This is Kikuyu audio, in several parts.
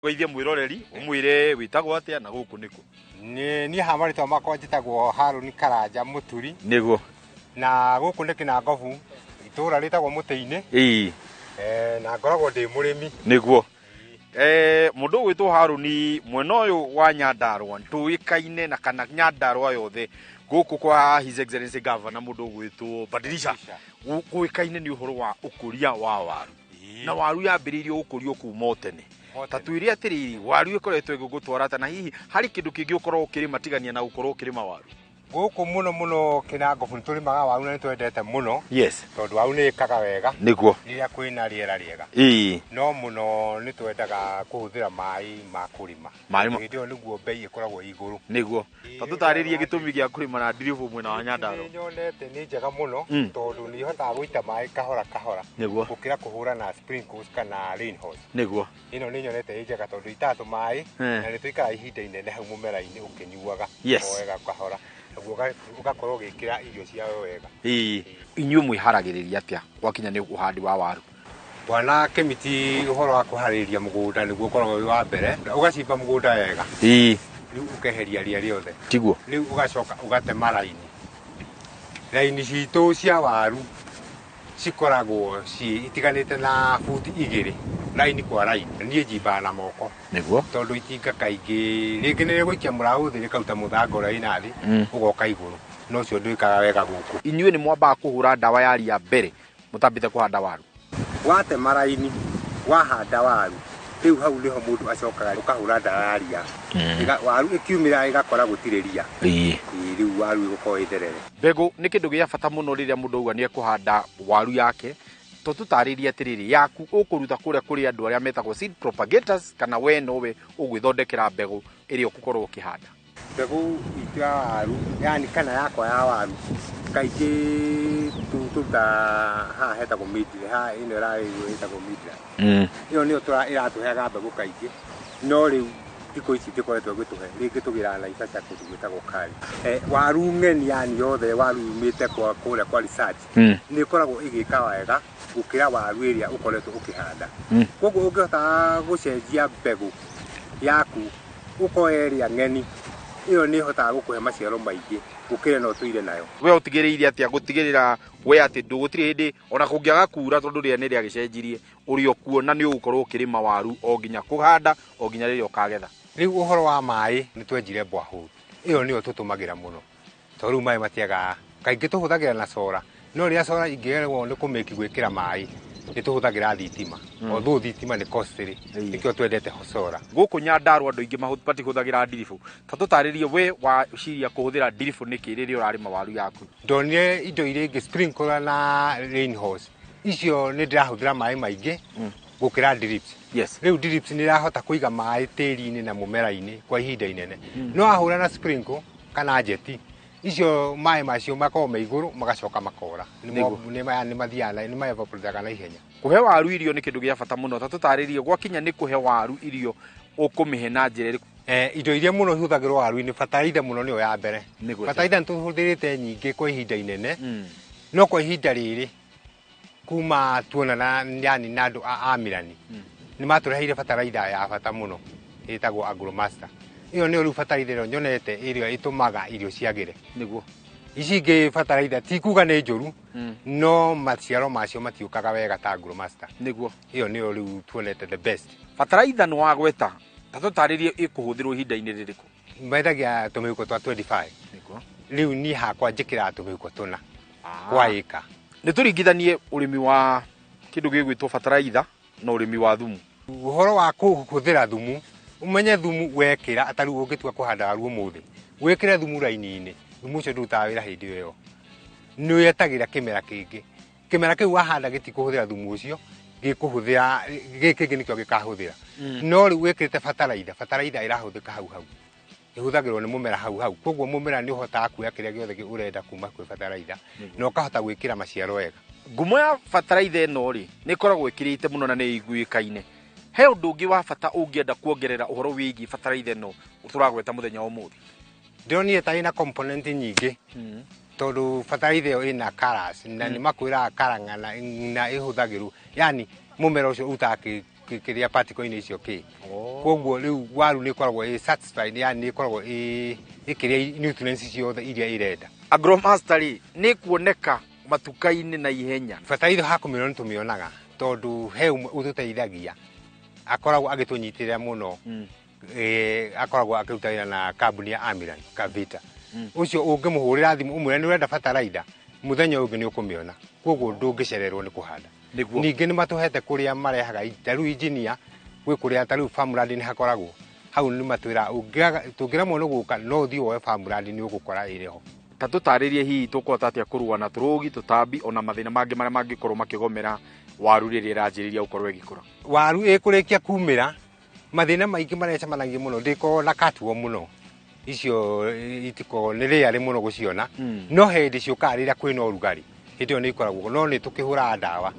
Geithie mwiroreri, umwire witagwo atia na guku niku. Niĩ ha marĩtwa makwa njĩtagwo Harũni Karanja Mũturi. Niguo. Na gũkũ nĩ Kĩnangobu, itũũra rĩtagwo Mũtĩ-inĩ. Na ngoragwo ndĩ mũrĩmi. Niguo. Mũndũ ũgwĩtwo Harũni mwena ũyũ wa Nyandarua tũĩkaine na kana Nyandarua yothe gũkũ kwa His Excellency Governor mũndũ ũgwĩtwo Badilisha kũĩkaine nĩ ũhoro wa ũkũria wa waru. Na waru yambĩrĩirio gũkũrio kuma o tene. Ta twĩre atĩrĩrĩ, waru ĩkoretwo ĩgĩgũtwara ta na hihi harĩ kĩndũ kĩngĩ ũkoragwo ũkĩrĩma tigania na gũkorwo ũkĩrĩma waru? Gũkũ mũno mũno Kĩnangobu nĩ tũrĩmaga waru na nĩ twendete mũno. Yes. Tondũ waru nĩ ĩkaga wega. Nĩguo. Rĩrĩa kwĩna rĩera rĩega. No mũno nĩ twendaga kũhũthĩra maĩ ma kũrĩma. Maĩ ma Hĩndĩ ĩyo nĩguo bei ĩkoragwo ĩ igũrũ. Nĩguo. Ta tũtarĩrie gĩtũmi gĩa kũrĩma na ndiribũ mwena wa Nyandarua. Nĩ nyonete nĩ njega mũno tondũ nĩ ihotaga gũita maĩ kahora kahora. Nĩguo. Gũkĩra kũhũra na sprinkles kana rain hose. Nĩguo. Ĩno nĩ nyonete ĩ njega tondũ itaga tũmaĩ na nĩ tũikaraga ihinda inene hau mũmera-inĩ ũkĩnyuaga. O wega kahora. Naguo ũgakorwo ũgĩkĩra irio ciao wega. Inyuĩ mwĩharagĩrĩria atĩa gwakinya nĩ ũhandi wa waru? Bwana Kĩmiti, ũhoro wa kũharĩrĩria mũgũnda nĩguo ũkoragwo wĩ wa mbere. Ũgacimba mũgũnda wega. Rĩu ũkeheria ria rĩothe. Tiguo. Rĩu ũgacoka ũgatema raini. Raini citũ cia waru cikoragwo ci itiganĩte na buti igĩrĩ, raini kwa raini. Niĩ njimbaga na moko. Nĩguo. Tondũ itinga kaingĩ rĩngĩ nĩ rĩgũikia mũraũ thĩ rĩkaruta mũthanga ũrĩa wĩna thĩ, ũgoka igũrũ. No ũcio ndwĩkaga wega gũkũ. Inyuĩ nĩ mwambaga kũhũra ndawa ya ria mbere mũtambĩte kũhanda waru? Watema raini, wahanda waru, rĩu hau nĩho mũndũ acokaga ũkahũra ndawa ya ria. Waru ĩkiumĩra ĩgakora gũtirĩ ria. Rĩu waru ĩgũkorwo ĩtherere. Mbegũ nĩ kĩndũ gĩa bata mũno rĩrĩa mũndũ auga nĩ ekũhanda waru yake. To tũtarĩrie atĩrĩrĩ, yaku ũkũruta kũrĩa kũrĩ andũ arĩa metagwo seed propagators kana we nowe ũgwĩthondekera mbegũ ĩrĩa ũgũkorwo ũkĩhanda? Mbegũ itũ ya waru, yani kana yakwa ya waru, kaingĩ tũrutaga haha hetagwo Midland, haha ĩno ĩrarĩrwo ĩtagwo Midland. Ĩyo nĩyo ĩratũheaga mbegũ kaingĩ, no rĩu thikũ ici ndĩkoretwo ĩgĩtũhe, rĩngĩ tũgĩraga Naivasha kũndũ gwĩtagwo Kari. Waru ng'eni yani yothe waru yumĩte kũrĩa kwa research, nĩ ĩkoragwo ĩgĩka wega gũkĩra waru ĩrĩa ũkoretwo ũkĩhanda. Koguo ũngĩhota gũcenjia mbegũ yaku ũkoya ĩrĩa ng'eni, ĩyo nĩ ĩhotaga gũkũhe maciaro maingĩ gũkĩra ĩno ũtũire nayo. We ũtigĩrĩire atĩa gũtigĩrĩra we atĩ gũtirĩ hĩndĩ ona kũngĩaga kura tondũ rĩera nĩ rĩagĩcenjirie, ũrĩ o kuo na nĩ ũgũkorwo ũkĩrĩma waru o nginya kũhanda o nginya rĩrĩa ũkagetha? Rĩu ũhoro wa maĩ nĩ twenjire borehole, ĩyo nĩyo tũtũmagĩra mũno tondũ rĩu maĩ matiagaga. Kaingĩ tũhũthagĩra na solar, no rĩrĩa solar ingĩremwo nĩ kũmĩki gwĩkĩra maĩ nĩ tũhũthagĩra thitima. Although thitima nĩ costly, nĩkĩo twendete solar. Gũkũ Nyandarua andũ aingĩ matihũthagĩra ndiribũ. Ta tũtarĩrie we waciria kũhũthĩra ndiribũ nĩkĩ rĩrĩa ũrarĩma waru yaku? Ndonire indo iria ingĩ sprinkler na rain hose, icio nĩ ndĩrahũthĩra maĩ maingĩ gũkĩra drips. Rĩu drips nĩ ĩrahota kũiga maĩ tĩri-inĩ na mũmera-inĩ kwa ihinda inene. No wahũra na sprinkle kana jet, icio maĩ macio makoragwo me igũrũ magacoka makora. Nĩ mathiaga na, nĩ ma-evaporate-aga na ihenya. Kũhe waru irio nĩ kĩndũ gĩa bata mũno. Ta tũtarĩrie gwakinya nĩ kũhe waru irio ũkũmĩhe na njĩra ĩrĩkũ? Indo iria mũno ihũthagĩrwo waru-inĩ, bataraitha mũno nĩyo ya mbere. Nĩguo. Bataraitha nĩ tũhũthĩrĩte nyingĩ kwa ihinda inene, no kwa ihinda rĩrĩ kuma tuona na, yani na andũ a Amĩrani, nĩ matũreheire bataraitha ya bata mũno ĩtagwo Agromaster. Ĩyo nĩyo rĩu bataraitha ĩrĩa nyonete ĩrĩa ĩtũmaga irio ciagĩre. Nĩguo. Ici ingĩ bataraitha ti kuga nĩ njũru, no maciaro macio matiũkaga wega ta Agromaster. Nĩguo. Ĩyo nĩyo rĩu tuonete the best. Bataraitha nĩ wagweta, ta tũtarĩrie ĩkũhũthĩrwo ihinda-inĩ rĩrĩkũ? Mendagia tũmĩhuko twa 25. Nĩguo. Rĩu niĩ hakwa njĩkĩraga tũmĩhuko tũna kwa ĩka. Nĩ tũringithanie ũrĩmi wa kĩndũ gĩgwĩtwo bataraitha na ũrĩmi wa thumu. Ũhoro wa kũhũthĩra thumu, ũmenye thumu wekĩra, ta rĩu ũngĩtua kũhanda waru ũmũthĩ, wĩkĩre thumu raini-inĩ, thumu ũcio ndũrutaga wĩra hĩndĩ ĩyo. Nĩ wetagĩra kĩmera kĩngĩ. Kĩmera kĩu wahanda gĩtikũhũthĩra thumu ũcio, gĩkũhũthĩra, gĩkĩ kĩngĩ nĩkĩo gĩkahũthĩra. No rĩu wĩkĩrĩte bataraitha, bataraitha ĩrahũthĩka hau hau. Ĩhũthagĩrwo nĩ mũmera hau hau. Koguo mũmera nĩ ũhotaga kuoya kĩrĩa gĩothe ũrenda kuma kwĩ bataraitha, na ũkahota gwĩkĩra maciaro wega. Ngumo ya bataraitha ĩno rĩ, nĩ ĩkoragwo ĩkĩrĩte mũno na nĩ ĩiguĩkaine. He ũndũ ũngĩ wa bata ũngĩenda kuongerera ũhoro wĩgiĩ bataraitha ĩno tũragweta mũthenya wa ũmũthĩ? Ndĩronire ta ĩna component nyingĩ, tondũ bataraitha ĩyo ĩna colours, na nĩ makwĩraga colour ng'ana na ĩhũthagĩrwo, yani mũmera ũcio ũrutaga kĩrĩa particle-inĩ icio kĩ. Koguo rĩu waru nĩ ĩkoragwo ĩ satisfied, yani nĩ ĩkoragwo ĩ ĩkĩrĩa nutrients ciothe iria ĩrenda. Agromaster rĩ, nĩ kuoneka matuka-inĩ na ihenya? Bataraitha hakũmĩona nĩ tũmĩonaga, tondũ he ũmwe ũtũteithagia, akoragwo agĩtũnyitĩrĩra mũno. Akoragwo akĩruta wĩra na kambuni ya Amiran Kavita. Ũcio ũngĩmũhũrĩra thimũ ũmwĩre nĩ ũrenda bataraitha, mũthenya ũyũ ũngĩ nĩ ũkũmĩona, koguo ndũngĩcererwo nĩ kũhanda. Ningĩ nĩ matũhete kũrĩa marehaga, ta rĩu engineer gwĩ kũrĩa, ta rĩu farmland nĩ hakoragwo hau, nĩ matwĩra tũngĩremwo nĩ gũka, no ũthiĩ woe farmland, nĩ ũgũkora ĩrĩ ho. Ta tũtarĩrie hihi tũkũhota atĩa kũrũa na tũrũgi, tũtambi ona mathĩna mangĩ marĩa mangĩkorwo makĩgomera waru rĩrĩa ĩranjĩrĩria gũkorwo ĩgĩkũra? Waru ĩkũrĩkia kumĩra, mathĩna maingĩ marĩa mũno ndĩkoragwo na katuo mũno, icio itikoragwo nĩ rĩarĩ mũno gũciona. No hĩndĩ ciũkaga rĩrĩa kwĩna ũrugarĩ, hĩndĩ ĩyo nĩ ikoragwo, no nĩ tũkĩhũraga ndawa.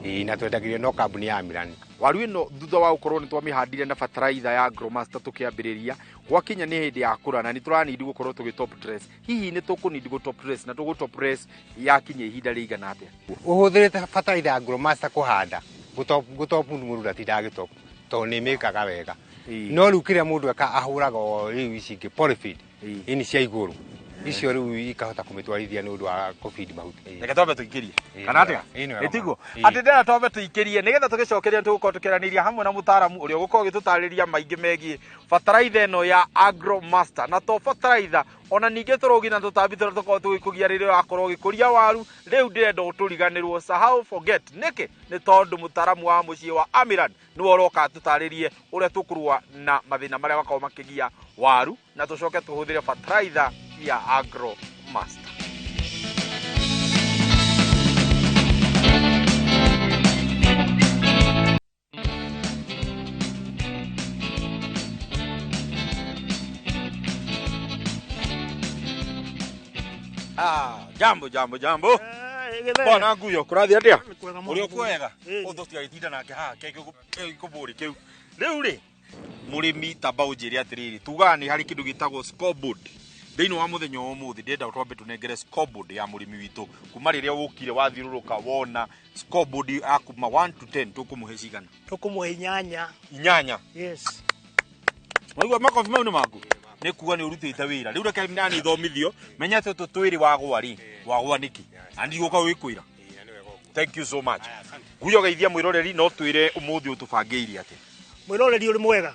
Ĩĩ, na twendagĩrio no kambuni ya Amiran. Waru ĩno thutha wa gũkorwo nĩ twamĩhandire na bataraitha ya Agromaster, tũkĩambĩrĩria gwakinya nĩ hĩndĩ ya kũra na nĩ tũranindi gũkorwo tũgĩ top dress, hihi nĩ tũkũnindi gũ top dress na tũgũ top dress yakinya ihinda rĩigana atĩa? Ũhũthĩrĩte bataraitha ya Agromaster kũhanda, gũtop mũndũ ndatindaga agĩtop, tondũ nĩ ĩmĩkaga wega. No rĩu kĩrĩa mũndũ eka, ahũraga o rĩu ici ingĩ polyfeed, ini cia igũrũ icio rĩu ikahota kũmĩtwarithia nĩ ũndũ wa kũfeed mahuti. Reke twambe tũikĩrie, kana atĩa? Ĩtiguo atĩ ndĩrenda twambe tũikĩrie nĩgetha tũgĩcokeria tũgũkorwo tũkĩaranĩria hamwe na mũtaaramu ũrĩa ũgũkorwo ũgĩtũtarĩria maingĩ megiĩ bataraitha ĩno ya Agromaster, na to bataraitha, ona ningĩ tũrũgi na tũtambi tũrĩa tũkoragwo tũgĩkũgia rĩrĩa ũrakorwo ũgĩkũria waru. Rĩu ndĩrenda ũtũriganĩrwo, sahau, forget. Nĩkĩ? Nĩ tondũ mũtaaramu wa mũciĩ wa Amiran nĩwe ũroka tũtarĩrie ũrĩa tũkũrũa na mathĩna marĩa makoragwo makĩgia waru na tũcoke tũhũthĩre bataraitha ya Agromaster. Jambo jambo jambo. Bwana Nguyo, kũrathiĩ atĩa? Ũrĩa ũkwega? Ũndũ tũtigagĩtinda nake haha kĩbũri kĩu. Rĩu rĩ, mũrĩmi tamba ũnjĩre atĩrĩrĩ, tugaga nĩ harĩ kĩndũ gĩtagwo scoreboard. Thĩinĩ wa mũthenya wa ũmũthĩ ndĩrenda twambe tũnengere scoreboard ya mũrĩmi witũ. Kuma rĩrĩa wũkire wathiũrũrũka wona scoreboard ya kuma 1 to 10, tũkũmũhe cigana? Tũkũmũhe 8. 8? Yes. Waigua makobi mau nĩ maku? Nĩ kuga nĩ ũrutĩte wĩra. Rĩu reke nani thomithio, menya atĩ tũtũ twĩrĩ wagwa rĩ, wagwa nĩkĩ? Na ndigũka gwĩkwĩra. Thank you so much. Nguyo geithia mwĩroreri, no twĩre ũmũthĩ ũtũbangĩire atĩa? Mwĩroreri ũrĩ mwega.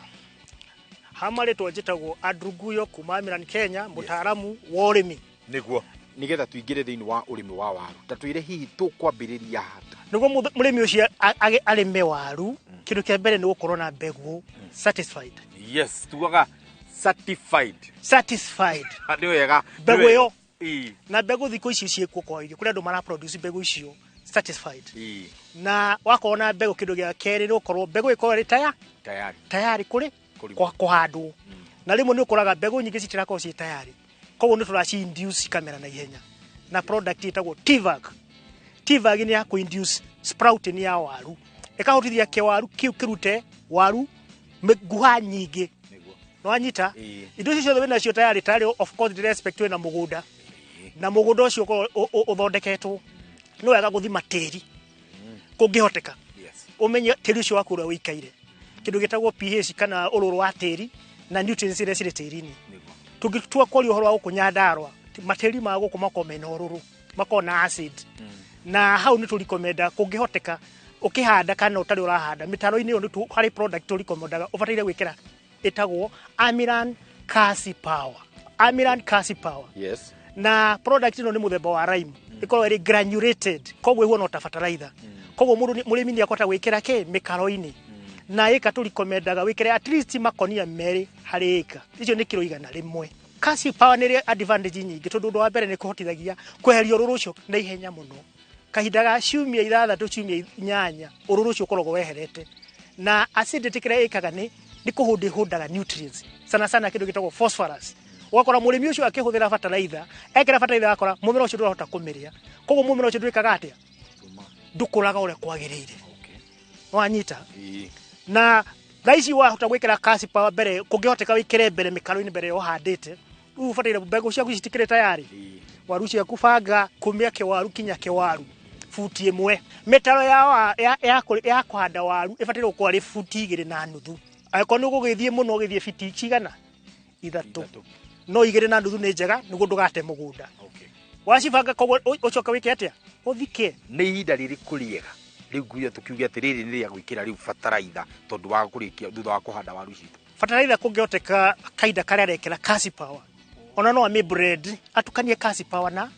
Hama rĩtwa njĩtagwo Andrew Nguyo kuma Amiran Kenya, mũtaaramu wa ũrĩmi. Nĩguo. Nĩgetha tũingĩre thĩinĩ wa ũrĩmi wa waru, ta twĩre hihi tũkwambĩrĩria ha? Nĩguo mũrĩmi ũcio arĩme waru, kĩndũ kĩa mbere nĩ gũkorwo na mbegũ certified. Yes, tugaga certified. Certified. Nĩ wega. Mbegũ ĩyo. Na mbegũ thikũ ici ciĩkuo kwa irio, kũrĩ andũ mara produce mbegũ icio certified. Na wakorwo na mbegũ, kĩndũ gĩa kerĩ nĩ gũkorwo mbegũ ĩkorwo ĩrĩ tayari. Tayari kũrĩ kũhandwo. Na rĩmwe nĩ ũkoraga mbegũ nyingĩ citirakorwo ciĩ tayari, koguo nĩ tũraci induce cikamera na ihenya. Na product ĩtagwo T-Vag. T-Vag nĩ ya kũ induce sprouting ya waru, ĩkahotithia kĩwaru kĩu kĩrute waru nguha nyingĩ. Nĩwanyita? Indo icio ciothe wĩnacio tayari, tayari of course ndĩra expect wĩna mũgũnda, na mũgũnda ũcio ũkorwo ũthondeketwo. Nĩ wega gũthima tĩri kũngĩhoteka, ũmenye tĩri ũcio waku ũrĩa ũikaire, kĩndũ gĩtagwo pH kana ũrũrũ wa tĩri na nutrients iria cirĩ tĩri-inĩ. Tũngĩtua kwaria ũhoro wa gũkũ Nyandarũa, matĩri ma gũkũ makoragwo mena ũrũrũ, makoragwo na acid, na hau nĩ tũrikomenda kũngĩhoteka ũkĩhanda kana ũtarĩ ũrahanda mĩtaro-inĩ ĩyo, nĩ harĩ product tũrikomendaga ũbataire gwĩkĩra ĩtagwo Amiran Kasi Power. Amiran Kasi Power. Yes. Na product ĩno nĩ mũthemba wa lime, ĩkoragwo ĩrĩ granulated, koguo ĩhuana ta fertilizer. Koguo mũrĩmi nĩ akũhota gwĩkĩra kĩ mĩkaro-inĩ. Na ĩka tũrikomendaga wĩkĩre at least makonia 2 harĩ ĩka, icio nĩ kiro 100. Kasi Power nĩ ĩrĩ advantage nyingĩ, tondũ ũndũ wa mbere nĩ kũhotithagia kweheria ũrũrũ ũcio na ihenya mũno. Kahinda ga ciumia 6 ciumia 8 ũrũrũ ũcio ũkoragwo weherete. Na acidity kĩrĩa ĩkaga nĩ kũhũndĩhũndaga nutrients, sana sana kĩndũ gĩtagwo phosphorus. Ũgakora mũrĩmi ũcio akĩhũthĩra fertilizer, ekĩra fertilizer akora mũmera ũcio ndũrahota kũmĩrĩa, koguo mũmera ũcio ndwĩkaga atĩa? Ndũkũraga ũrĩa kwagĩrĩire. Wanyita? Na thaa ici wahota gwĩkĩra Kasi Power mbere, kũngĩhoteka wĩkĩre mbere mĩkaro-inĩ mbere ũhandĩte. Rĩu ũbataire mbegũ ciaku citikĩrĩ tayari, waru ciaku banga kumia kĩwaru kinya kĩwaru. Buti 1. Mĩtaro ya kũhanda waru ĩbataire gũkorwo arĩ buti 2.5. Angĩkorwo nĩ ũgũgĩthiĩ mũno ũgĩthiĩ fiti cigana? 3. No 2.5 nĩ njega nĩguo ndũgate mũgũnda. Okay. Wacibanga koguo ũcoke wĩke atĩa? Ũthike. Nĩ ihinda rĩrĩkũ rĩega rĩu nguya tũkiuge atĩ rĩrĩ nĩ rĩa gwĩkĩra rĩu bataraitha tondũ wa kũrĩkia thutha wa kũhanda waru citũ? Bataraitha kũngĩhoteka kahinda karĩa arekĩra Kasi Power. Ona no amĩ bread atukanie Kasi Power na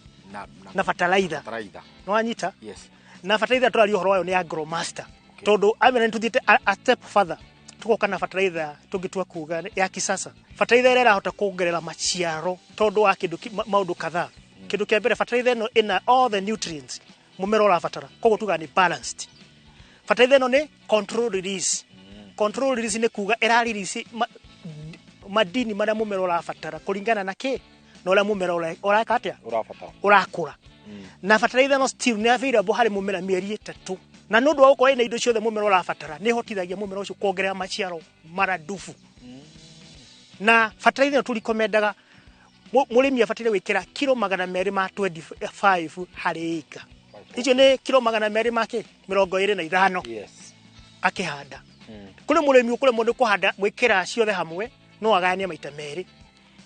bataraitha. Bataraitha. Nĩ wanyita? Yes. Na bataraitha tũraria ũhoro wayo nĩ Agromaster. Okay. Tondũ amena nĩ tũthiĩte a step further. Tũgoka na bataraitha tũngĩtua kuga ya kisasa. Bataraitha ĩrĩa ĩrahota kuongerera maciaro tondũ wa kĩndũ maũndũ kadhaa. Kĩndũ kĩa mbere bataraitha ĩno ĩna all the nutrients mũmera ũrabatara. Koguo tugaga nĩ balanced. Bataraitha ĩno nĩ control release. Control release nĩ kuga ĩra release madini marĩa mũmera ũrabatara kũringana na kĩ? Na ũrĩa mũmera ũreka atĩa? Ũrabatara. Ũrakũra. Na bataraitha ĩno still nĩ available harĩ mũmera mĩeri 3. Na nĩ ũndũ wa gũkorwo ĩna indo ciothe mũmera ũrabatara, nĩ ĩhotithagia mũmera ũcio kuongerera maciaro maradufu. Na bataraitha ĩno tũrikomendaga mũrĩmi abataire gwĩkĩra kiro 225 harĩ ĩka. Icio nĩ kiro 200 ma kĩ? 25. Yes. Akĩhanda. Kũrĩ mũrĩmi ũkũremwo nĩ kũhanda gwĩkĩra ciothe hamwe, no agayanie maita 2.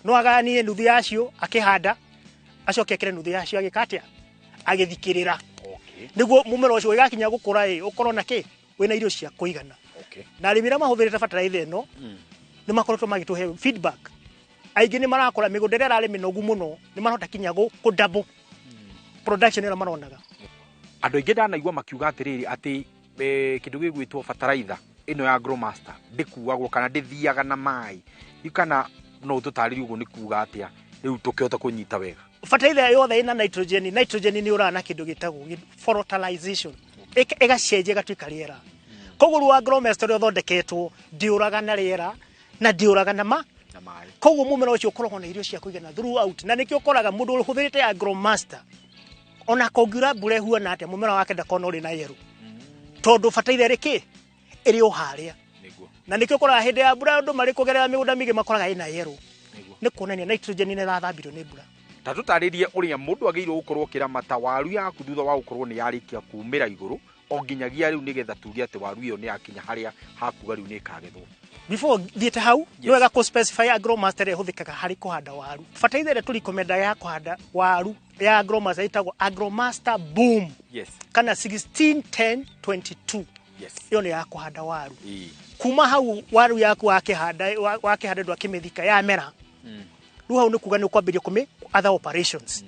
No agayanie nuthu yacio akĩhanda, acoke ekĩre nuthu yacio agĩka atĩa? Agĩthikĩrĩra. Okay. Nĩguo mũmera ũcio ũgĩgakinya gũkũra ĩ, ũkorwo na kĩ? Wĩna irio cia kũigana. Okay. Na arĩmi arĩa mahũthĩrĩte bataraitha ĩno, nĩ makoretwo magĩtũhe feedback. Aingĩ nĩ marakora mĩgũnda ĩrĩa ĩrarĩ mĩnogu mũno, nĩ marahota kinya kũ double production ĩrĩa maronaga. Andũ aingĩ ndanaigua makiuga atĩrĩrĩ atĩ kĩndũ gĩgwĩtwo bataraitha ĩno ya Agromaster ndĩkuagwo kana ndĩthiaga na maĩ. Rĩu kana no ũtũtarĩrie ũguo nĩ kuga atĩa rĩu tũkĩhota kũnyita wega? Bataraitha yothe ĩna nitrogen, nitrogen nĩ ũraga na kĩndũ gĩtagwo fertilization. Ĩgacenjia ĩgatuĩka rĩera. Koguo rĩu Agromaster ũrĩa ũthondeketwo ndĩũraga na rĩera na ndĩũraga na na maĩ. Koguo mũmera ũcio ũkoragwo na irio cia kũigana throughout. Na nĩkĩo ũkoraga mũndũ ũhũthĩrĩte Agromaster ona kũngiura mbura ĩhuana atĩa mũmera wake ndakona ũrĩ na yerũ. Tondũ bataraitha ĩrĩ kĩ? Ĩrĩ o harĩa. Nĩguo. Na nĩkĩo ũkoraga hĩndĩ ya mbura andũ marĩ kũgerera mĩgũnda mĩingĩ makoraga ĩna yerũ. Nĩguo. Nĩ kuonania nitrogen nĩ ĩrathambirio nĩ mbura. Ta tũtarĩrie ũrĩa mũndũ agĩrĩirwo gũkorwo akĩramata waru yaku thutha wa gũkorwo nĩ yarĩkia kumĩra igũrũ o nginyagia rĩu nĩgetha tuge atĩ waru ĩyo nĩ yakinya harĩa hakuga rĩu nĩ ĩkagethwo. Before thiĩte hau, nĩ wega kũ specify Agromaster ĩrĩa ĩhũthĩkaga harĩ kũhanda waru. Bataraitha ĩrĩa tũrikomendaga ya kũhanda waru ya Agromaster ĩtagwo Agromaster Boom. Yes. Kana 161022. Yes. Ĩyo nĩ ya kũhanda waru. Kuma Kuma hau waru yaku wakĩhanda ndwakĩmĩthika yamera. Rĩu hau nĩ kuga nĩ ũkwambĩrĩria kũmĩ other operations.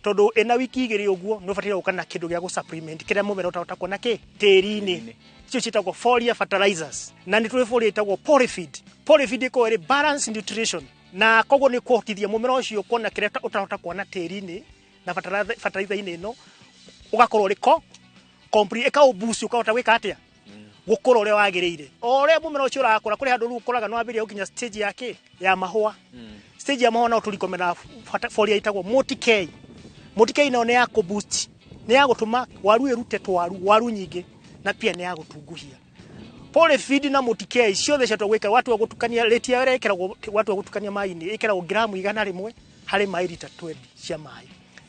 Tondũ ĩna wiki 2 ũguo nĩ ũbataire gũka na kĩndũ gĩa gũ supplement kĩrĩa mũmera ũtahota kuona kĩ? Tĩri-inĩ. Icio ciĩtagwo foliar fertilizers. Na nĩ tũrĩ foliar ĩtagwo polyfeed. Polyfeed ĩkoragwo ĩrĩ balanced nutrition. Na koguo nĩ kũhotithia mũmera ũcio kuona kĩrĩa ũtahota kuona tĩri-inĩ na fertilizer-inĩ ĩno, ũgakorwo ũrĩ complete, ĩkaũ boost ũkahota gwĩka atĩa? Gũkũra ũrĩa wagĩrĩire. O ũrĩa mũmera ũcio ũrakũra, kũrĩ handũ rĩu ũkoraga nĩ wambĩrĩria gũkinya stage ya kĩ? Ya mahũa. Stage ya mahũa no tũrikomena foliar ĩtagwo Multi-K. Multi-K nayo nĩ ya kũ boost, nĩ ya gũtũma waru ĩrute twaru, waru nyingĩ, na pia nĩ ya gũtunguhia. Polyfeed na Multi-K ciothe ciatua gwĩka, watua gũtukania, rate ya ĩrĩa ĩkĩragwo, watua gũtukania maĩ-inĩ, ĩkĩragwo gramu 100 harĩ maĩ rita 20 cia maĩ.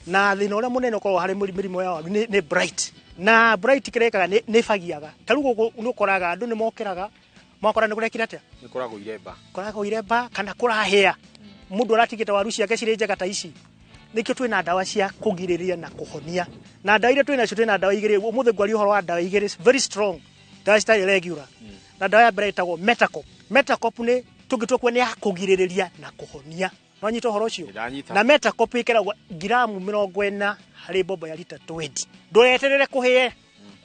Na thĩna ũrĩa mũnene ũkoragwo harĩ mĩrimũ ya waru nĩ blight. Na blight kĩrĩa ĩkaga nĩ ĩbagiaga. Ta rĩu gũkũ nĩ ũkoraga andũ nĩ mokĩraga, makora nĩ kũrekire atĩa? Nĩ kũragwo iremba. Kũragwo iremba kana kũrahĩa. Mũndũ aratigĩte waru ciake cirĩ njega ta ici. Nĩkĩo twĩna ndawa cia kũgirĩrĩria na kũhonia. Na ndawa iria twĩnacio twĩna ndawa igĩrĩ. Ũmũthĩ ngwaria ũhoro wa ndawa igĩrĩ very strong. Ndawa citarĩ regular. Na ndawa ya mbere ĩtagwo Metacop. Metacop nĩ tũngĩtua kuo nĩ ya kũgirĩrĩria na kũhonia. No nyita ũhoro ũcio? Ndanyita. Na Metacop ĩkĩragwo gramu 40 harĩ mbombo ya rita 20. Ndũreterere kũhĩe,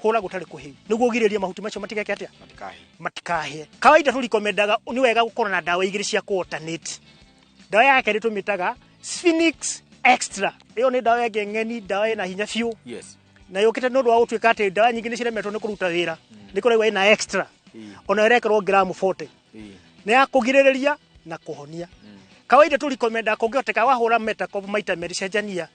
hũra gũtarĩ kũhĩu. Nĩguo ũgirĩrĩrie mahuti macio matigeke atĩa? Matikahĩe. Matikahĩe. Kawaida tũrikomendaga nĩ wega gũkorwo na ndawa igĩrĩ cia kũ-alternate. Ndawa ya kerĩ tũmĩtaga Sphinx Extra. Ĩyo nĩ ndawa ĩngĩ ng'eni, ndawa ĩna hinya biũ. Yes. Na yũkĩte nĩ ũndũ wa gũtuĩka atĩ ndawa nyingĩ nĩ ciremetwo nĩ kũruta wĩra. Nĩ kũraigua ĩna extra. Ona ĩrekĩrwo gramu 40. Nĩ ya kũgirĩrĩria na kũhonia. Kawaida tũrikomendaga kũngĩhoteka wahũra Metacop maita merĩ cenjania.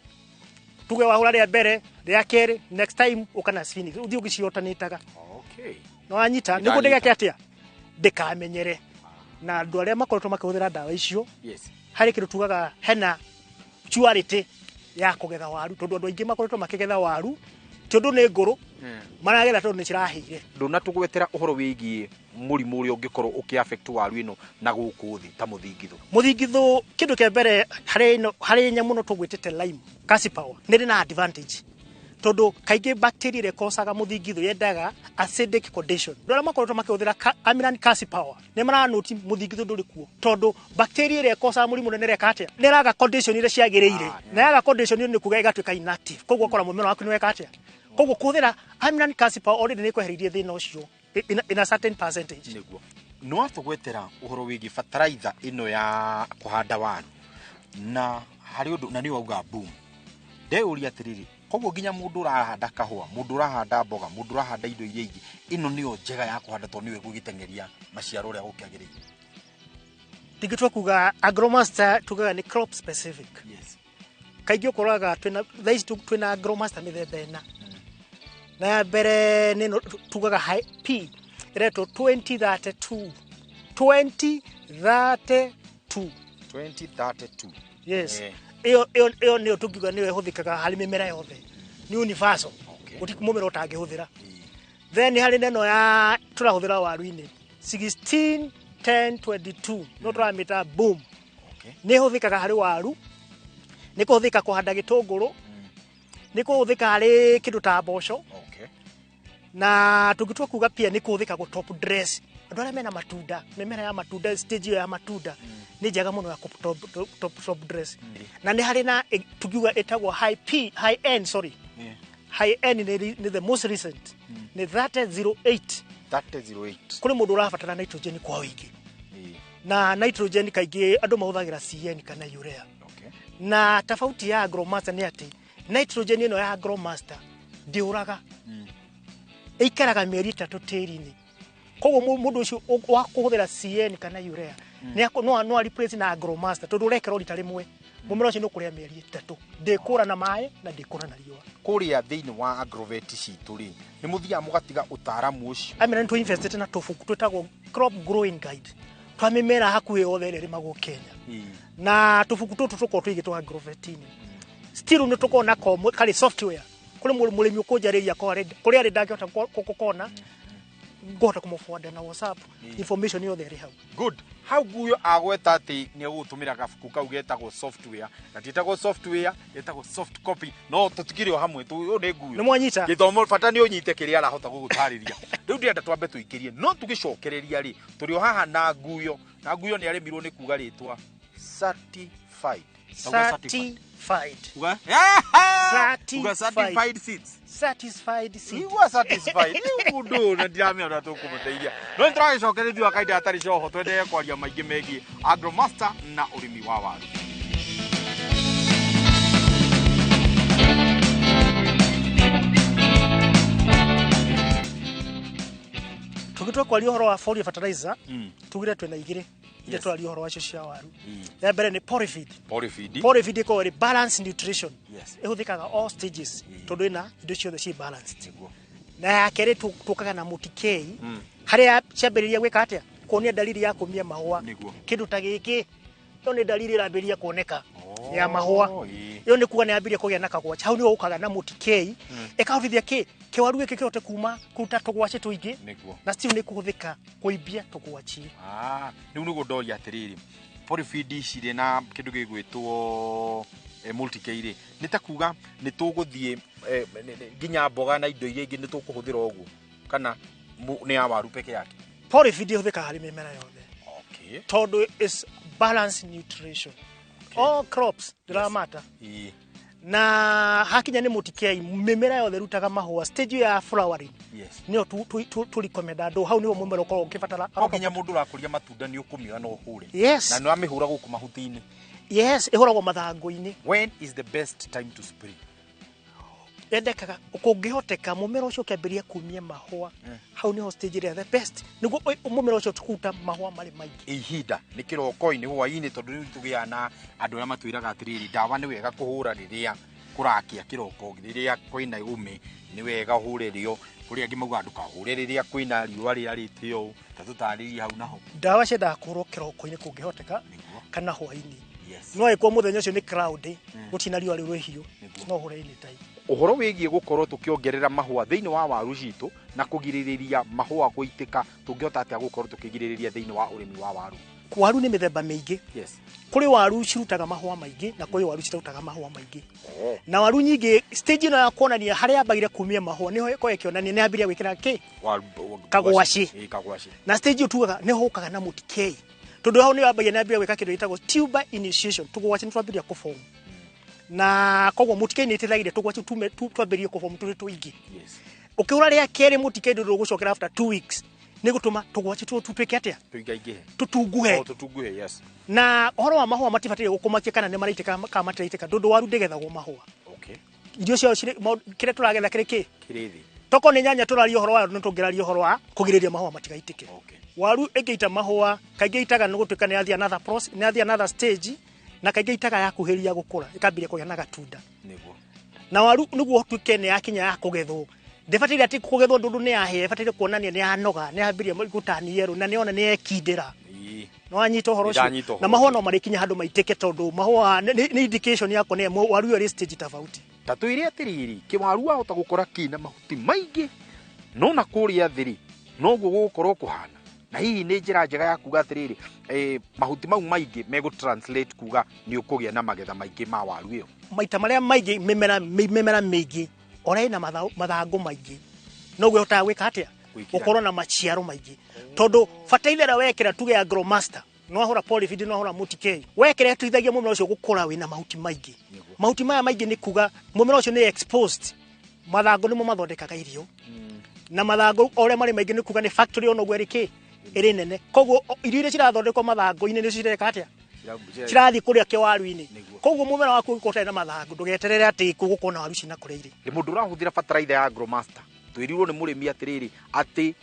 Tuge wahũra rĩa mbere, rĩa kerĩ, next time ũka na Sphinx. Ũthiĩ ũgĩciotanĩtaga. Okay. Nĩ wanyita? Nĩguo ndĩgeke atĩa? Ndĩkamenyere. Na andũ arĩa makoretwo makĩhũthĩra ndawa icio, Yes. harĩ kĩndũ tugaga hena surety ya kũgetha waru, tondũ andũ aingĩ makoretwo makĩgetha waru Ti ũndũ nĩ ngũrũ, maragetha tondũ nĩ cirahĩire. Ndũnatũgwetera ũhoro wĩgiĩ mũrimũ ũrĩa ũngĩkorwo ũkĩ affect waru ĩno na gũkũ thĩ ta mũthingithũ. Mũthingithũ, kĩndũ kĩa mbere harĩ ĩno, harĩ nyamũ no tũgwĩtĩte lime Kasi Power nĩ ĩrĩ na advantage, tondũ kaingĩ bacteria ĩrĩa ĩkocaga mũthingithũ yendaga acidic condition. Andũ arĩa makoretwo makĩhũthĩra Amiran Kasi Power nĩ maranoti mũthingithũ ndũrĩ kuo, tondũ bacteria ĩrĩa ĩkocaga mũrimũ nĩ ĩreka atĩa? Nĩ ĩraga condition iria ciagĩrĩire, na yaga condition ĩyo nĩ kuga ĩgatuĩka inactive, koguo ũkora mũmera waku nĩ weka atĩa? Koguo kũhũthĩra Amiran Kasi Power already nĩ ĩkwehereirie thĩna ũcio in a certain percentage. Nĩguo nĩ watũgwetera ũhoro wĩgiĩ fertilizer ĩno ya kũhanda waru, na harĩ ũndũ na nĩ wauga boom. Ndeyũria atĩrĩrĩ, koguo nginya mũndũ ũrahanda kahũa, mũndũ ũrahanda mboga, mũndũ ũrahanda indo iria ingĩ, ĩno nĩyo njega ya kũhanda tondũ nĩyo ĩgũgĩteng'eria maciaro ũrĩa gũkĩagĩrĩire? Ndingĩtua kuga Agromaster tugaga nĩ crop specific. Yes. Kaingĩ ũkoraga twĩna thaa ici twĩna Agromaster mĩthemba ĩna, na ya mbere nĩ ĩno tugaga high P ĩretwo 2032 2032. 2032. Yes. Eh. Ĩyo nĩyo tũngiuga nĩyo ĩhũthĩkaga harĩ mĩmera yothe, nĩ universal. Okay. Gũtirĩ mũmera ũtangĩhũthĩra. Then harĩ na ĩno ya tũrahũthĩra waru-inĩ 16 10 22, no tũramĩta boom. Okay. Nĩ ĩhũthĩkaga harĩ waru, nĩ kũhũthĩka kũhanda gĩtũngũrũ, nĩ kũhũthĩka harĩ kĩndũ ta mboco. Okay. Na tũngĩtua kuga pia nĩ kũhũthĩka gũ top dress andũ arĩa mena matunda, mĩmera ya matunda, stage ĩyo ya matunda nĩ njega mũno ya kũ top dress. Na nĩ harĩ na tukiuga ĩtagwo high P, high N, sorry. Yeah. High N nĩ the most recent, nĩ 3008. 3008. Kũrĩ mũndũ ũrabatara nitrogen kwa ũingĩ. Eh. Na nitrogen kaingĩ andũ mahũthagĩra CN kana urea. Okay. Na tofauti ya Agromaster nĩ atĩ nitrogen ĩno ya Agromaster ndĩũraga, ĩikaraga mĩeri 3 tĩri-inĩ. Koguo mũndũ ũcio wa kũhũthĩra CN kana urea nĩ no a replace na Agromaster, tondũ ũrekera rita rĩmwe, mũmera ũcio nĩ ũkũrĩa mĩeri 3, ndĩkũra na maĩ na ndĩkũra na riũa. Kũrĩa thĩinĩ wa agrovet citũ rĩ, nĩ mũthiaga mũgatiga ũtaaramu ũcio? Amera nĩ tũinvestĩte na tũbuku twĩtagwo crop growing guide twa mĩmera hakuhĩ yothe ĩrĩa ĩrĩmagwo Kenya, na tũbuku tũtũ tũkoragwo tũigĩtwo agrovet-inĩ. Still nĩ tũkoragwo na karĩ software kũrĩ mũrĩmi ũkũnjarĩria kũrĩa arĩ ndangĩhota gũkona, ngũhota kũmũforward na WhatsApp information yothe ĩrĩ hau. Good. Hau nguyo agweta atĩ nĩ egũtũmĩra gabuku kau getagwo software, gatiĩtagwo software, getagwo soft copy, no tũtikĩrĩ o hamwe, ũyũ nĩ nguyo. Nĩ mwanyita? Gĩthomo bata nĩ ũnyite kĩrĩa arahota gũgũtarĩria. Rĩu ndĩrenda twambe tũikĩrie, no tũgĩcokereria rĩ, tũrĩ o haha na nguyo, na nguyo nĩ aremirwo nĩ kuga rĩtwa certified. Certified. Uga? Certified. Uga certified seeds. Satisfied seed. Igua satisfied. Rĩu mũndũ ũyũ na ndiramenya ũrĩa tũkũmũteithia. No nĩtũragĩcokereria thutha wa kahinda gatarĩ coho, twendelee kwaria maingĩ megiĩ Agromaster na ũrĩmi wa waru. Tũgĩtua kwaria ũhoro wa foliar fertilizer, tugire twĩna igĩrĩ iria tũraria ũhoro wacio cia waru. Ya mbere nĩ Polyfeed. Polyfeed. Polyfeed ĩkoragwo ĩrĩ balanced nutrition. Yes. Ĩhũthĩkaga all stages, tondũ ĩna indo ciothe ciĩ balanced. Nĩguo. Na ya kerĩ tũkaga na mũtikei, harĩa ciambĩrĩria gwĩka atĩa? Kuonia dalili ya kũmia mahũa. Nĩguo. Kĩndũ ta gĩkĩ, ĩyo nĩ dalili ĩrambĩrĩria kuoneka Oh, ya mahũa. ĩĩ. Ĩyo nĩ kuga nĩ yambĩrĩria kũgĩa na kagwaci. Hau nĩho ũkaga na mũtikei, ĩkahotithia kĩ? Kĩwaru gĩkĩ kĩhote kuma kũruta tũgwacĩ tũingĩ. Nĩguo. Na still nĩ kũhũthĩka kũimbia tũgwaci. Rĩu nĩguo ndoria atĩrĩrĩ, Polyfeed ici rĩ na kĩndũ gĩgwĩtwo Multi-K rĩ, nĩ ta kuga nĩ tũgũthiĩ nginya mboga na indo iria ingĩ nĩ tũkũhũthĩra ũguo, kana nĩ ya waru peke yake? Polyfeed ĩhũthĩkaga harĩ mĩmera yothe. Okay. Tondũ is balanced nutrition. All crops ndĩramata. Ĩĩ. Na hakinya nĩ mũtikei, mĩmera yothe ĩrutaga mahũa stage ya flowering. Yes. Nĩyo tũ recommend andũ, hau nĩho mũmera ũkoragwo ũkĩbatara. No nginya mũndũ ũrakũria matunda nĩ ũkũmĩoya na ũhũre. Yes. Na nĩ wamĩhũra gũkũ mahuti-inĩ. Yes, ĩhũragwo mathangũ-inĩ. When is the best time to spray? Yendekaga kũngĩhoteka mũmera ũcio ũkĩambĩrĩria kumia mahũa, hau nĩho stage ĩrĩa the best nĩguo mũmera ũcio kũruta mahũa marĩ maingĩ. Ihinda nĩ kĩroko-inĩ, hwaĩ-inĩ, tondũ rĩu tũgĩaga na andũ arĩa matwĩraga atĩrĩrĩ, ndawa nĩ wega kũhũra rĩrĩa kũrakia kĩroko, rĩrĩa kwĩna ũme nĩ wega ũhũre rĩo, kũrĩ angĩ maugaga ndũkahũre rĩrĩa kwĩna riũa rĩarĩte ũũ. Ta tũtarĩrie hau naho. Ndawa ciendaga kũhũrwo kĩroko-inĩ kũngĩhoteka, Nĩguo. kana hwaĩ-inĩ. Yes. No angĩkorwo mũthenya ũcio nĩ cloudy, gũtirĩ na riũa rĩu rĩhiũ, Nĩguo. no ũhũre anytime. Ũhoro wĩgiĩ gũkorwo tũkĩongerera mahũa thĩinĩ wa waru citũ na kũgirĩrĩria mahũa gũitĩka, tũngĩhota atĩa gũkorwo tũkĩgirĩrĩria thĩinĩ wa ũrĩmi wa waru? Waru nĩ mĩthemba mĩingĩ. Yes. Kũrĩ waru cirutaga mahũa maingĩ na kũrĩ waru citarutaga mahũa maingĩ. Na waru nyingĩ stage ĩno ya kuonania harĩa yambagire kumia mahũa nĩho ĩkoragwo ĩkĩonania nĩ yambĩrĩria gwĩkĩra kĩ Kagwaci. Ĩĩ, kagwaci. Na stage ĩyo tugaga nĩho ũkaga na mũtikei, tondũ hau nĩyo yambagia nĩ yambĩrĩria gwĩka kĩndũ gĩtagwo tuber initiation, tũgwaci nĩ twambĩrĩria kũform, na koguo mũtikei nĩ ĩteithagia tũgwaci tume twambĩrĩrie kũform tũrĩ tũingĩ. Ũkĩhũra rĩa kerĩ mũtikei ndũndũ ũgũcokera after 2 weeks nĩ gũtũma tũgwaci tũtũ tũtuĩke atĩa? Tũingaingĩhe. Tũtunguhe. O, tũtunguhe, yes. Na ũhoro wa mahũa matibataire gũkũmakia kana nĩ maraitĩka kana matiraitĩka, tondũ waru ndĩgethagwo mahũa. Irio ciao cirĩ kĩrĩa tũragetha kĩrĩ kĩ? Kĩrĩ thĩ. Tokorwo nĩ nyanya tũraria ũhoro wayo, nĩ tũngĩraria ũhoro wa kũgirĩrĩria mahũa matigaitĩke. Waru ĩngĩita mahũa kaingĩ itaga nĩ gũtuĩka nĩ yathiĩ another process, nĩ yathiĩ another stage, na kaingĩ itaga yakuhĩrĩria gũkũra ĩkambĩrĩria kũgĩa na gatunda. Na waru nĩguo ũtuĩke nĩ yakinya ya kũgethwo, ndĩbataire atĩ kũgethwo ndũndũ nĩ yahĩa, ĩbataire kuonania nĩ yanoga, nĩ yambĩrĩria gũtani yerũ na nĩyona nĩ yekindĩra. Nĩ wanyita ũhoro ũcio? Nĩndanyita ũhoro Na mahũa ũcio. no marĩkinya handũ maitĩke, tondũ mahũa nĩ indication ya kuonania waru ĩyo ĩrĩ stage tofauti. Ta twĩre atĩrĩrĩ, kĩwaru wahota gũkora kĩna mahuti maingĩ no na kũrĩa thĩ rĩ, noguo gũgũkorwo kũhana. Na hihi nĩ njĩra njega ya kuga atĩrĩrĩ, mahuti mau maingĩ megũ translate kuga nĩ ũkũgĩa na magetha maingĩ ma waru ĩyo? Maita marĩa maingĩ mĩmera mĩingĩ ũrĩa ĩna mathangũ maingĩ noguo ĩhotaga gwĩka atĩa? Gwĩkĩra. Gũkorwo na maciaro maingĩ, tondũ bataraitha ĩrĩa wekĩra tuge ya Agromaster, no wahũra polyfeed, no wahũra mũtikei, wekĩra ĩteithagia mũmera ũcio gũkũra wĩna mahuti maingĩ. Mahuti maya maingĩ nĩ kuga mũmera ũcio nĩ exposed, mathangũ nĩmo mathondekaga irio, na mathangũ o ũrĩa marĩ maingĩ nĩ kuga nĩ factory ona ũguo ĩrĩ kĩ ĩrĩ nene, koguo irio iria cirathondekwo mathangũ-inĩ nĩcio cireka atĩa? Cirathiĩ kũrĩa kĩwaru-inĩ. Koguo mũmera waku ũngĩkorwo ũtarĩ na mathangũ, ndũgeterere atĩ gũkorwo na waru cina kũrĩa irĩ. Nĩ mũndũ ũrahũthĩra bataraitha ya Agromaster, twĩrirwo nĩ mũrĩmi atĩrĩrĩ atĩ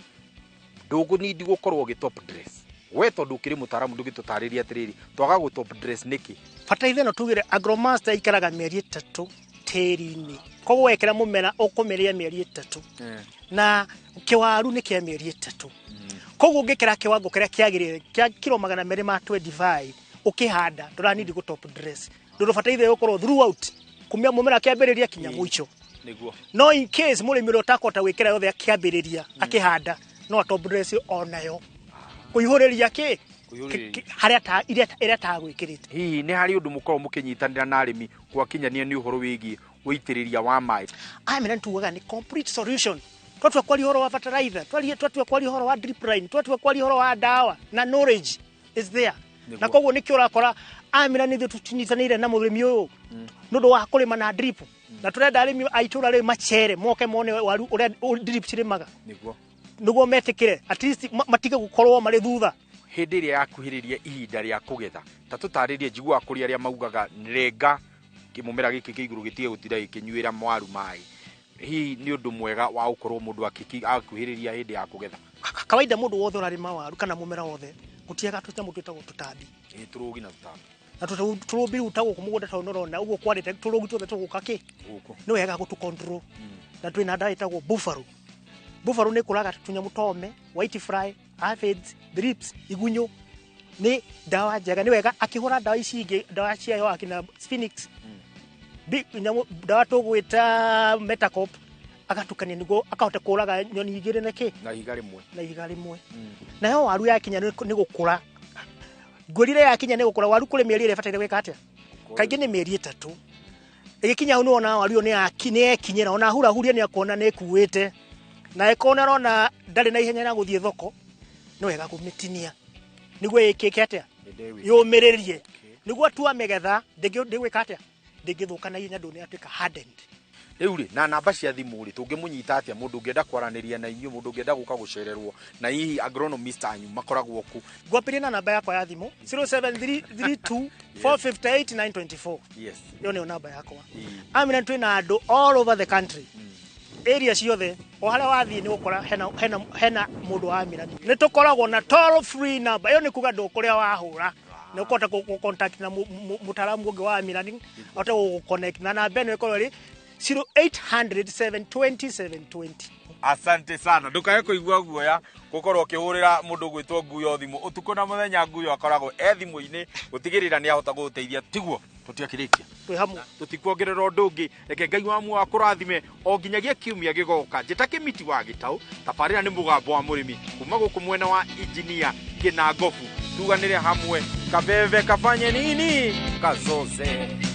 ndũgũnindi gũkorwo ũgĩ top dress. We tondũ ũkĩrĩ mũtaaramu ndũgĩtũtarĩrie atĩrĩrĩ, twaga gũ top dress nĩkĩ? Bataraitha ĩno tugire Agromaster ikaraga mĩeri 3 tĩri-inĩ, koguo wekĩra mũmera ũkũmĩrĩa mĩeri 3, na kĩwaru nĩ kĩa mĩeri 3. Koguo ũngĩkĩra kĩwango kĩrĩa kĩagĩrĩire kĩa kiro magana merĩ ma 25 ũkĩhanda, ndũranindi gũ top dress, ndũndũ bataraitha ĩgũkorwo throughout kumia mũmera kĩambĩrĩria kinya mũico. No in case mũrĩmi ũrĩa ũtakũhota gwĩkĩra yothe akĩambĩrĩria akĩhanda, no a top dress onayo kũihũrĩria kĩ? Kũihũrĩria. Harĩa ta ĩrĩa tagwĩkĩrĩte. Hihi nĩ harĩ ũndũ mũkoragwo mũkĩnyitanĩra na arĩmi gwakinyania nĩ ũhoro wĩgiĩ ũitĩrĩria wa maĩ? Aya mena tugaga nĩ complete solution. Twatua kwaria ũhoro wa fertilizer, twatua kwaria ũhoro wa drip line, twatua kwaria ũhoro wa ndawa, na knowledge is there. Na koguo nĩkĩo ũrakora amĩra nĩ ithuĩ tũnyitanĩire na mũrĩmi ũyũ nĩ ũndũ wa kũrĩma na drip, na tũrenda arĩmi a itũra rĩu macere moke mone waru ũrĩa drip cirĩmaga. Nĩguo metĩkĩre at least matige gũkorwo marĩ thutha. Hĩndĩ ĩrĩa yakuhĩrĩria ihinda rĩa kũgetha, ta tũtarĩrie, njiguaga kũrĩ arĩa maugaga renga kĩmũmera gĩkĩ kĩa igũrũ gĩtige gũtinda gĩkĩnyuĩra waru maĩ. Hihi nĩ ũndũ mwega wa gũkorwo mũndũ akuhĩrĩria hĩndĩ ya kũgetha? Kawaida mũndũ wothe ũrarĩma waru kana mũmera wothe gũtiaga tũnyamũ twĩtagwo tũtambi. Ĩĩ, tũrũgi na tũtambi. Na tũrũmbi rĩu ta gũkũ mũgũnda tondũ nĩũrona ũguo kwarĩte tũrũgi tuothe tũgũka kĩ? Gũkũ. Nĩ wega gũtũ control. Na twĩna ndawa ĩtagwo Buffalo. Buffalo nĩ ĩkũraga tũnyamũ tome, white fly, aphids, thrips, igunyũ. Nĩ ndawa njega, nĩ wega akĩhũra ndawa ici ingĩ, ndawa ciayo akina Phoenix. Nyamũ, ndawa tũgwĩta Metacop, agatukania nĩguo akahota kũraga nyoni igĩrĩ na kĩ? Na ihiga rĩmwe. Na ihiga rĩmwe. Nayo waru yakinya nĩ gũkũra. Ngwĩrire yakinya nĩ gũkũra, waru kũrĩ mĩeri ĩrĩa ĩbataire gwĩka atĩa? Kaingĩ nĩ mĩeri 3. Ĩgĩkinya hau nĩwona waru ĩyo nĩ yekinyĩra, ona hurahuria nĩ akuona nĩ ĩkuĩte. Na ĩkorwo nĩ arona ndarĩ na ihenya rĩa gũthiĩ thoko, nĩ wega kũmĩtinia. Nĩguo ĩkĩke atĩa? Yũmĩrĩrie. Nĩguo atua mĩgetha, ndĩgwĩka atĩa? Ndĩngĩthũka na ihenya, ndũ nĩ yatuĩka hardened. Rĩu rĩ, na namba cia thimũ rĩ, tũngĩmũnyita atĩa mũndũ ũngĩenda kwaranĩria na inyuĩ, mũndũ ũngĩenda gũka gũcererwo, na hihi agronomist anyu makoragwo kũ? Ngwambĩrĩria na namba yakwa ya thimũ, zero seven three three two four fifty eight nine twenty four. Ĩyo nĩyo namba yakwa. Amina twĩna andũ all over the country. Area ciothe, o harĩa wathiĩ nĩ ũgũkora hena mũndũ wa Amina. Nĩ tũkoragwo na toll free number. Ĩyo nĩ kuga ndũ kũrĩa wahũra. Nĩ ũkũhota gũ contact na mũtaaramu ũngĩ wa Amina, ahote gũgũ connect na namba ĩno ĩkorwo ĩrĩ zero eight hundred seven twenty seven twenty. Asante sana. Ndukae kuigua guoya gukorwo ukihurira mundu gwitwo Nguyo thimu utuku na muthenya. Nguyo akoragwo e thimu-ini gutigirira ni ahota guguteithia, tiguo? Tũtiakĩrĩkia. Twĩ hamwe. Tũtikuongerera ũndũ ũngĩ, reke Ngai wa muoyo akũrathime o nginyagia kiumia gĩgoka. Njĩta Kĩmiti wa Gĩtaũ, tabarĩra nĩ Mũgambo wa Mũrĩmi, kuma gũkũ mwena wa injinia Kĩnangobu. Tuganĩre hamwe, kabebe kafanye nini kazoze.